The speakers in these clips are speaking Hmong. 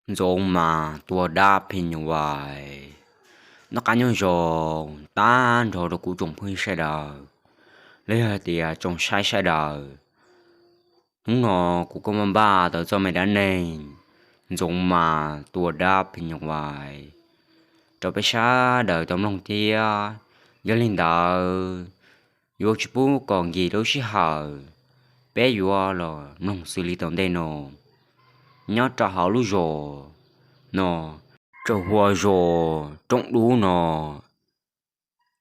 Ntxoov Mas tua dab phim nyuj vais. Noj qab nyob zoo tag nrho rau kuv tsoom phooj ywg sawv daws, los yog hais tias tsoom saib sawv daws. Hnub no kuv kuj muab npaj tau txoj me dab neeg Ntxoov Mas tua dab phim nyuj vais rau peb sawv daws tau mloog thiab. Yog li ntawd, yuav tsis pub kom nkim lub sij hawm, peb yuav los mloog xws li tom ntej no. Nyob rau hauv lub zos no, txawm hu ua zos Roob Dub no.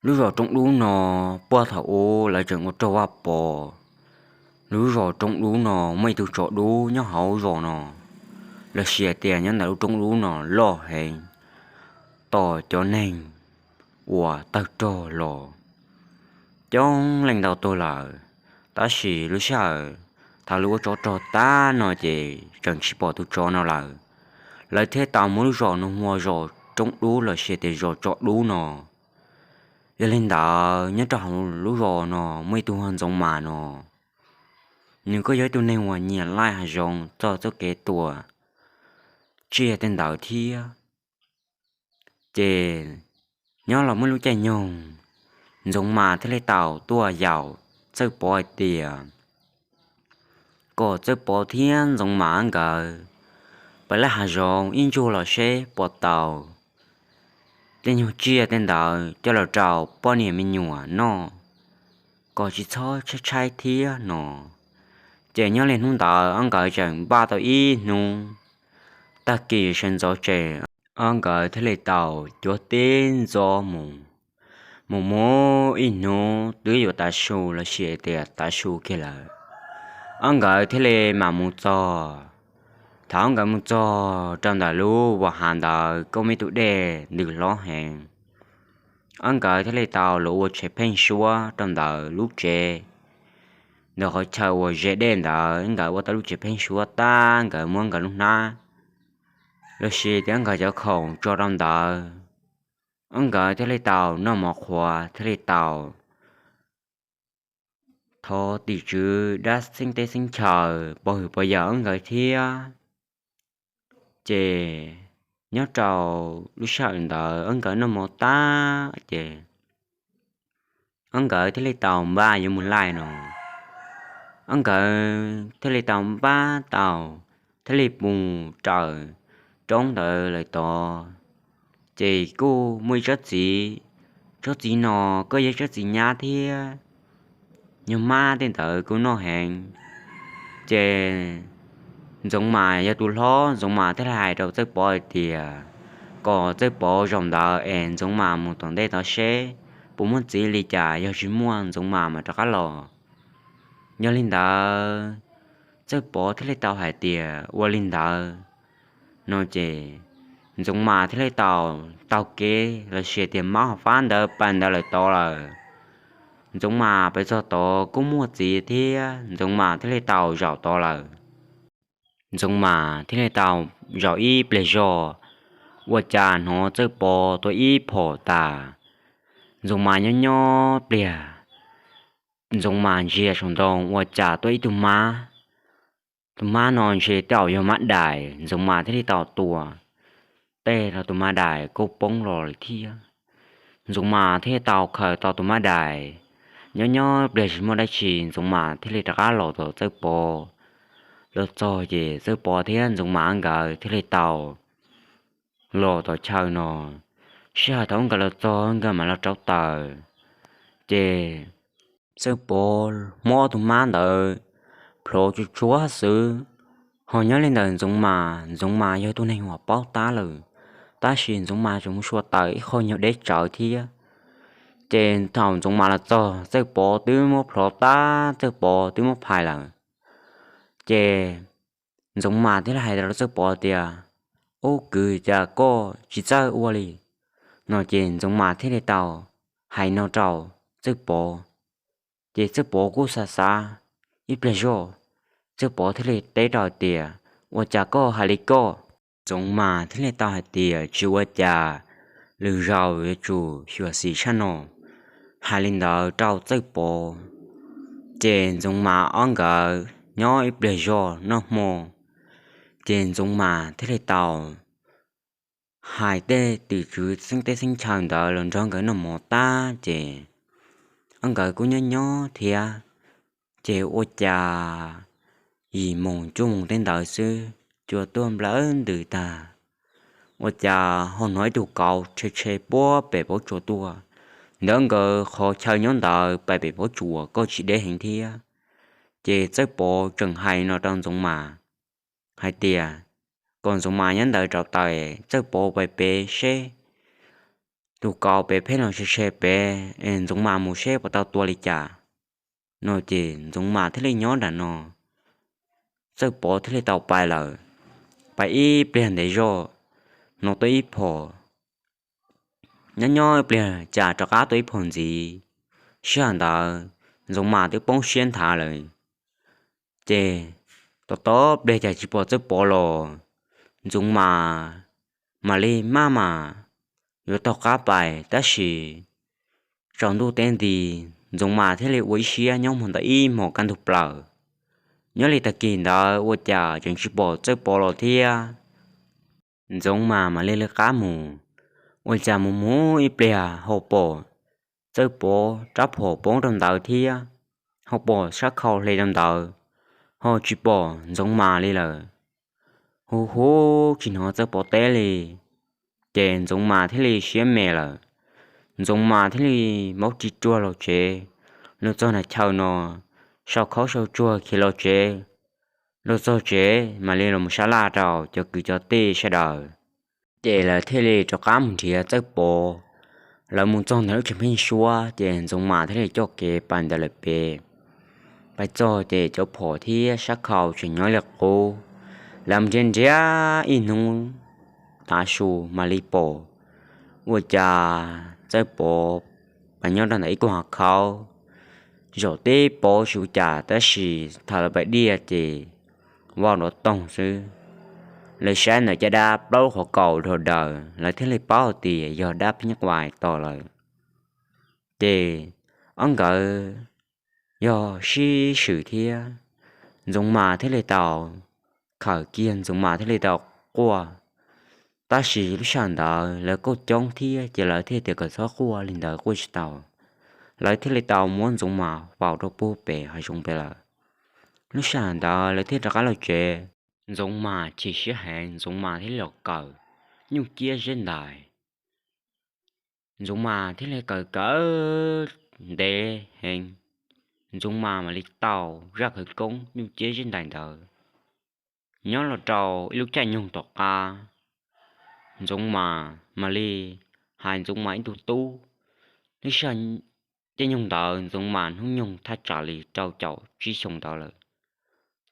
Lub zos Roob Dub no, puag thaum ub lawv tseem ua rog Vaj Pov. Lub zos Roob Dub no muaj ib tug tsov dub nyob hauv zos no, los sis tias nyob ntawm lub roob dub no loj heev, tom cov neeg uas tawg rog los coob leej ntau tuaj lawm. Tab sis lub sij hawm thaum lawv ua tsov rog tag no ces tseem tsis pom tus tsov no lawm. Lawv thiaj tau muab lub zos no hu ua zos Roob Dub los sis tias zos Tsov Dub no. Yog li ntawd, nyob rau hauv lub zos no muaj ib tug Ntxoov Mas no, nws kuj yog ib tug neeg uas nyiam laij hav zoov txog txoj kev tua tsiaj tej ntawd thiab. Ces nyob los muaj lub caij nyoog, Ntxoov Mas thiaj li tau tuaj yaum Txawj Pov hais tias kom Txawj Pov thiab Ntxoov Mas nkawd pab laij hav zoov ib ntsuj los seb puas tau tej nyuag tsiaj tej ntawd coj los rau poj niam me nyuam noj, kom tsis txhob tshaib tshaib thiab no. Ces nyob li hnub ntawd ob nkawd tseem npaj tau ib hnub, tag kis sawv ntxov tsees, ob nkawd thiaj li tau cuab tib ntxov mus. Mus mus ib hnub twb yuav tav su los sis tias tav su kiag lawm, ob nkawd thiaj li mam mus txog. Thaum ob nkawd mus txog rau ntawm lub vas hav ntawd kuj muaj ib tug dej ntws hlob heev. Ob nkawd thiaj li tau los ua tsev pheeb suab rau ntawm lub tsev, ntawm qhov chaw uas ze dej ntawd. Nkawd ua tau lub tsev pheeb suab tag, nkawd muab nkawd lub hnab los sis tias nkawd cov khoom tso rau ntawd. Ob nkawd thiaj li tau noj mov qhuav thiaj li tau thov tim tswv dab xeeb teb xeeb chaw pov hwm pov yawm ob nkawd thiab. Ces nyob rau lub sij hawm ntawd ob nkawd noj mov tag ces ob nkawd thiaj li tau npaj yuav mus laij no. Ob nkawd thiaj li tau npaj tau, thiaj li mus raws roob ntawd lawm tod. Ces kuj muaj ib tsob txiv, tsob txiv no kuj yog tsob txiv nyab thiab, nyuag mab tej ntawd kuj noj heev. Ces Ntxoov Mas yog tus hlob, Ntxoov Mas thiaj li hais rau Txawj Pov hais tias kom Txawj Pov zaum ntawd es Ntxoov Mas mus tom ntej tod seb puas muaj txiv li cas, yog tsis muaj Ntxoov Mas mam rov qab los. Yog li ntawd, Txawj Pov thiaj li tau hais tias ua li ntawd no ces Ntxoov Mas thiaj li tau taug kev los sis tias mab hauv fab ntawd pas ntawd lawm tod lawm. Ntxoov Mas pas txog tod kuj muaj txiv thiab, Ntxoov Mas thiaj li tau zaum tod lawm. Ntxoov Mas thiaj li tau zaum ib pliag zog, ua cas hnov Txawj Pov tua ib phom tas. Ntxoov Mas nyob nyob pliag, Ntxoov Mas ntsia saum ntoo ua cas tuaj ib tug mab. Tus mab no ntshe tej zaum yog mab dais, Ntxoov Mas thiaj li tau tua tej rau tus mab dais kuj poob los lawm thiab. Ntxoov Mas thiaj li tau khaws tau tus mab dais. Nyob nyob pliag tsis muaj dab tsi, Ntxoov Mas thiaj li rov qab los tom Txawj Pov. Los txog ces Txawj Pov thiab Ntxoov Mas nkawd thiaj li tau los tom chaw no. Sij hawm thaum nkawd los txog nkawd mam los rauv taws, ces Txawj Pov muab tus mab ntawd plhov tsuj tsuav xwb. Ho nyob li ntawm Ntxoov Mas, Ntxoov Mas yog tus neeg uas paub tab lawm, tab sis Ntxoov Mas tseem mus sua taws ib qho nyuag deb tsawv thiab. Ces thaum Ntxoov Mas los txog, Txawj Pov twb muab plhov tag, Txawj Pov twb muab phais lawm. Ces Ntxoov Mas thiaj li hais rau Txawj Pov tias, Ub kwv, cas koj tsis txawj ua li? No ces Ntxoov Mas thiaj li tau hais no rau Txawj Pov. Ces Txawj Pov kuj xav xav ib pliag zog, Txawj Pov thiaj li teb rau tias, Ua cas koj hais li koj? Ntxoov Mas thiaj li tau hais tias, Tsis ua cas, lwm zaus yuav tsum xyuam xim tshaj no. Hais li ntawd rau Txawj Pov, ces Ntxoov Mas ob nkawd nyob ib pliag zog noj hmo, Ces Ntxoov Mas thiaj li tau hais tej tim tswv xeeb teb xeeb chaw ntawd los nrog nkawd noj mov tag ces ob nkawd kuj nyob nyob thiab. Ces ua cas yim moos cuaj moos tej ntawd xwb, cua tuaj nplawm ntws tag, ua cas ho hnov ib tug kauv tshe tshe puag pem pob tsuas tuaj. Ntawd nkawd qhov chaw nyob ntawd pais pem pob tsuas kuj tsis deb heev thiab. Ces Txawj Pov tseem hais no rau Ntxoov Mas hais tias kom Ntxoov Mas nyob ntawd rauv taws, Txawj Pov pais pem seb tus kauv pem pheej los tshe tshe pem, Ntxoov Mas mus seb puas tau tua li cas no. Ces Ntxoov Mas thiaj li nyob nram no, Txawj Pov thiaj li tau pais lawm. Pais ib pliag ntev zog, hnov tuaj ib phom, nyob nyob ib pliag cas rov qab tuaj ib phom ntxiv. Sij hawm ntawd Ntxoov Mas twb poob siab nthav lawm. Ces tom tom pliag cas tsis pom Txawj Pov los, Ntxoov Mas mam li maj mam yuav taug qab pais, tab sis tsaus ntuj teb nti, Ntxoov Mas thiaj li ua ib siab nyob hmo ntawd ib hmos kaj ntug plaws. Nyob li tag kis ntawd ua cas tseem tsis pom Txawj Pov los thiab. Ntxoov Mas mam li lawv qab mus, ua cas mus mus ib pliag ho pom Txawj Pov rab phom poob rau ntawd thiab, ho pom sab khau hle rau ntawd, ho tsis pom Ntxoov Mas li lawm. Hu hu, tsis hnov Txawj Pov teb li. Ces Ntxoov Mas thiaj li siab me lawm. Ntxoov Mas thiaj li maub ris ruag los tsev. Los txog nram chaw no, sau khaub sau tsuag khiav los tsev. Los txog tsev mam li los sab laj rau cov kwv cov tij sawv daws. Ces lawv thiaj li rov qab mus nrhiav Txawj Pov. Lawv mus txog ntawm lub tsev pheeb suab ces Ntxoov Mas thiaj li coj kev pais ntawm lawv pem. Pais txog ces cov phom thiab sab khau tseem nyob li qub. Lawv mus nrhiav nrhiav ib hnub tav su mam li pom, ua cas Txawj Pov pais nyob rau ntawm ib koog hav khaub zaum teb pov tsis ua cas, tab sis thaum lawv pais diaj ces vau nrov toog xwb. Lawv saib ntawm caj dab plaub qhov kaus dhau daws, lawv thiaj li paub hais tias yog dab phib nyuj vais tos lawm. Ces ob nkawd yog sib swm thiab, Ntxoov Mas thiaj li tau khawm kiag, Ntxoov Mas thiaj li tau quaj. Tab sis lub sij hawm ntawd lawv kuj coob thiab ces lawv thiaj tias kom txhob quaj li ntawd quaj tsis tau. Lawv thiaj li tau muab Ntxoov Mas faus rau puag pem hav zoov pem lawm. Lub sij hawm ntawd lawv thiaj rov qab los tsev. Ntxoov Mas chim siab heev, Ntxoov Mas thiaj li los kawm nyuj ciab zeb ntais. Ntxoov Mas thiaj li kawm kawm ntev heev, Ntxoov Mas mam li tau zaj khawv koob nyuj ciab zeb ntais ntawd. Nyob los rau ib lub caij nyoog tom qab, Ntxoov Mas mam li hais Ntxoov Mas ib tug tub. Lub sij hawm caij nyoog ntawd Ntxoov Mas hnub nyoog thaj tsam li rau caum tsib xyoos ntawd lawm,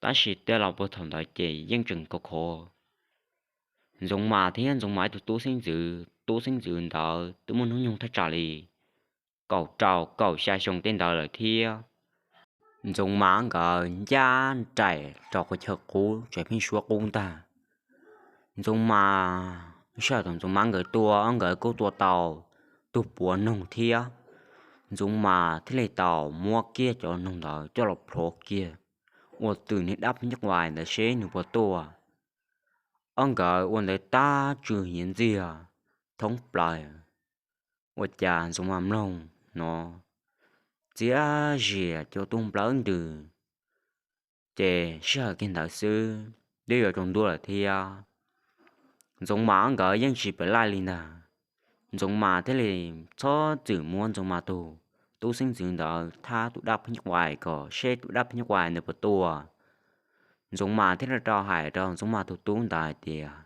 tab sis tej laus puag thaum ntawd ces yeej tseem khov khov. Ntxoov Mas thiab Ntxoov Mas ib tug tub xeeb ntxwv, tub xeeb ntxwv ntawd twb muaj hnub nyoog thaj tsam li kaum rau kaum xya xyoo tej ntawd lawm thiab. Ntxoov Mas nkawd ncaj nraim rau qhov chaw qub, tsev pheeb suab qub ntag. Ntxoov Mas, sij hawm thaum Ntxoov Mas nkawd tua, nkawd kuj tua tau tug puav noog thiab. Ntxoov Mas thiaj li tau muab kiag cov noog ntawd coj los plhuav kiag, ua twm niag dab phib nyuj vais ntawd seb nws puas tuaj. Ob nkawd ua ntawd tab tsw hiav ntxiag thoob plaws, ua cas Ntxoov Mas mloog no txias zias cua tuaj nplawm ntws. Ces sij hawm kiag ntawd xwb twb yuav tsaus ntuj lawm thiab. Ntxoov Mas ob nkawd yeej tsis pam laij li ntag. Ntxoov Mas thiaj li txhob txwm muab Ntxoov Mas tus tub xeeb ntxwv ntawd thab tus dab phib nyuj vais kom seb tus dab phib nyuj vais ntawd puas tuaj. Ntxoov Mas thiaj li rov hais rau Ntxoov Mas tus tub ntawd hais tias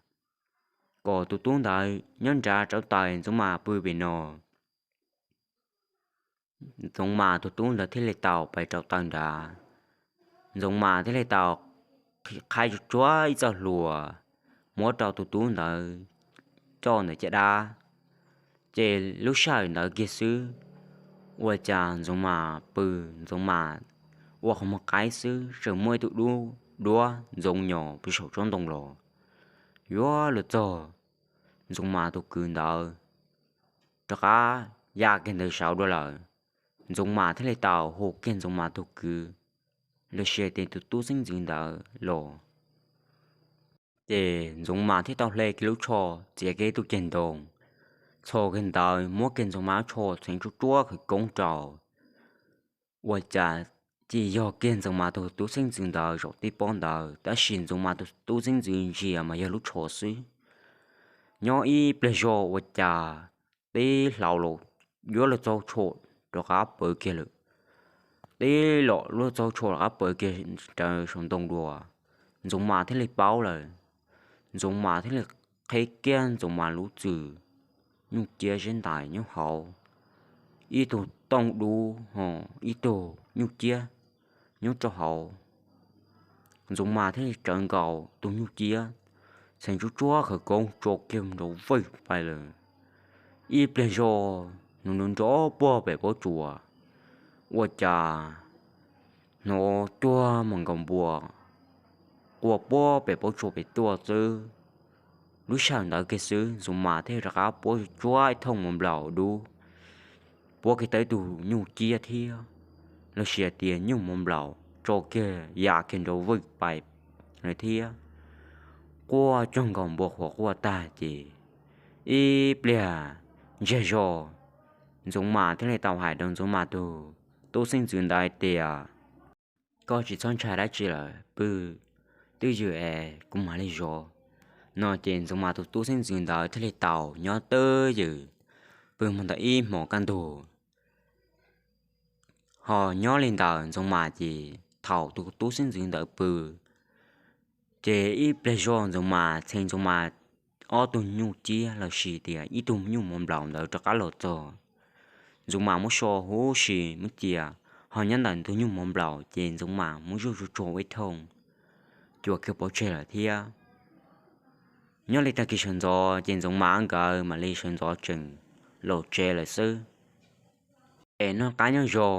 kom tus tub ntawd nyob nrad rauv taws, Ntxoov Mas pw pem no. Ntxoov Mas tus tub ntawd thiaj li tau pais rauv taws nrad. Ntxoov Mas thiaj li tau qhib tsuag tsuag ib txoj hlua muab rau tus tub ntawd coj ntawm caj dab. Ces lub sij hawm ntawd kiag xwb, ua cas Ntxoov Mas pw, Ntxoov Mas ua qhov muag qaib xwb, tseem muaj ib tug duab ntxoov nyos pw saum tsob ntoo los. Yuav luag txog Ntxoov Mas tus kwv ntawd rov qab ya kiag ntawd saud dua lawm. Ntxoov Mas thiaj li tau hu kiag Ntxoov Mas tus kwv los sis tias tus tub xeeb ntxwv ntawd los. Ces Ntxoov Mas thiaj tau hle kiag lub tsho txiav kiag ib tug ceg ntoo, txhos kiag ntawd muab kiag Ntxoov Mas lub tsho txheev tsuab tsuab khawv koob rau. Ua cas tsis yog kiag Ntxoov Mas tus tub xeeb ntxwv ntawd zaum tib pob ntawd, tab sis Ntxoov Mas tus tub xeeb ntxwv ntsia mas yog lub tsho xwb. Nyob ib pliag zog ua cas tib hlau los yuav luag txaug tsho rov qab pawv kiag lawm. Tib los luag txaug tsho rov qab pawv kiag raws saum ntoo dua. Ntxoov Mas thiaj li paub lawm. Ntxoov Mas thiaj li qhib kiag Ntxoov Mas lub txwm nyuj ciab zeb ntais nyob hauv, ib tug tooj dub ho ib tug nyuj ciab nyob rau hauv. Ntxoov Mas thiaj li tsawv nkaus tus nyuj ciab, txheev tsuab tsuab khawv koob tso kiag nrov vwj pais lawm. Ib pliag zog hnov nrov nrov puag pem pob tsuas, ua cas hnov cuag mas nkaus npua quaj puag pem pob tsuas pem tuaj xwb. Lub sij hawm ntawd kiag xwb Ntxoov Mas thiaj rov qab puab tsuab ib thooj mov nplaum dub, puab kiag tau ib tug nyuj ciab thiab, los sis tias nyuj mov nplaum tso kiag ya kiag nrov vwj pais lawm thiab. Quaj cuag nkaus npua qhuav quaj tag ces ib pliag ntsiag zog, Ntxoov Mas thiaj li tau hais rau Ntxoov Mas tus tub xeeb ntxwv ntawd hais tias, koj tsis txhob ntshai dab tsi lawm pw, twj ywm es kuv mam li zov. No ces Ntxoov Mas tus tub xeeb ntxwv ntawd thiaj li tau nyob twj ywm pw mus ntawm ib hmos kaj ntug. Ho nyob li ntawd Ntxoov Mas ces thaum tus tub xeeb ntxwv ntawd pw, ces ib pliag zog Ntxoov Mas txheev Ntxoov Mas ob tug nyuj ciab los sis tias ib tug nyuj mov nplaum ntawd rov qab los txog. Ntxoov Mas muab so huv si muab cia, ho nyob ntawm tus nyuj mov nplaum ces Ntxoov Mas muab zuj zus tsuag ua ib thooj, cuam kiag pov tseg lawm thiab. Nyob li tag kis sawv ntxov ces Ntxoov Mas nkawd mam li sawv ntxov tseem los tsev lawm xwb. Es noj qab nyob zoo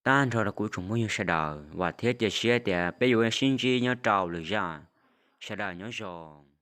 tag nrho rau kuv tsoom phooj ywg sawv daws, vam thiab cia siab tias peb yuav sib ntsib nyob rau lwm zaj. Sawv daws nyob zoo.